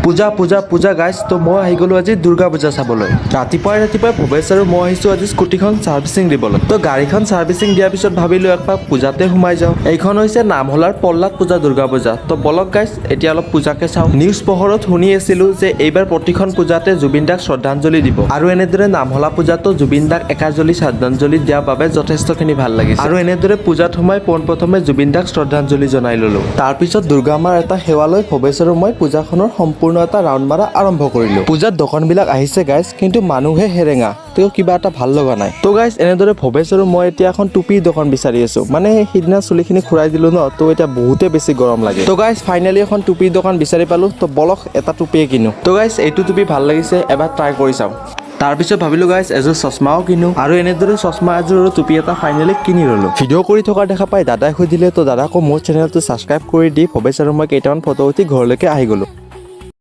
পূজা, পূজা, পূজা গাইছ। তো মই আহি গ'লোঁ আজি দুৰ্গা পূজা চাবলৈ। ৰাতিপুৱাই ৰাতিপুৱাই ভৱেশ আৰু মই আহিছোঁ আজি স্কুটিখন ছাৰ্ভিচিং দিবলৈ। তো গাড়ীখন ছাৰ্ভিচিং দিয়াৰ পিছত ভাবিলোঁ একপাক পূজাতে সোমাই যাওঁ। এইখন হৈছে নামহলাৰ প্ৰহ্লাদ পূজা, দুৰ্গা পূজা। তো বলক গাইছ, এতিয়া অলপ পূজাকে চাওঁ। নিউজ পোহৰত শুনি আছিলোঁ যে এইবাৰ প্ৰতিখন পূজাতে জুবিন দাক শ্ৰদ্ধাঞ্জলি দিব আৰু এনেদৰে নামহলা পূজাতো জুবিন দাক একাজলি শ্ৰদ্ধাঞ্জলি দিয়াৰ বাবে যথেষ্টখিনি ভাল লাগিছে। আৰু এনেদৰে পূজাত সোমাই পোনপ্ৰথমে জুবিন দাক শ্ৰদ্ধাঞ্জলি জনাই ল'লোঁ। তাৰপিছত দুৰ্গা মাৰ এটা সেৱা লৈ ভৱেশ আৰু মই পূজাখনৰ সম্পূৰ্ণ এটা ৰাউণ্ড মাৰা আৰম্ভ কৰিলোঁ। পূজাত দোকানবিলাক আহিছে গাইছ, কিন্তু মানুহে সেৰেঙা। তেওঁ কিবা এটা ভাল লগা নাই। তো গাইছ, এনেদৰে ভৱেশ আৰু মই এতিয়া এখন টুপিৰ দোকান বিচাৰি আছো। মানে সিদিনা চুলিখিনি খুৰাই দিলো ন, তো এতিয়া বহুতে বেছি গৰম লাগে। তো গাইছ, ফাইনেলি এখন টুপিৰ দোকান বিচাৰি পালো। তো বলক, এটা টুপিয়ে কিনো। তো গাইছ, এইটো টুপি ভাল লাগিছে, এবাৰ ট্ৰাই কৰি চাওঁ। তাৰপিছত ভাবিলো গাইছ, এযোৰ চশমাও কিনো। আৰু এনেদৰে চশমা এযোৰ আৰু টুপি এটা ফাইনেলি কিনি ল'লো। ভিডিঅ' কৰি থকা দেখা পাই দাদাই সুধিলে। তো দাদাকো মোৰ চেনেলটো ছাবস্ক্ৰাইব কৰি দি ভৱেশ আৰু মই কেইটামান ফটো উঠি ঘৰলৈকে আহি গ'লো।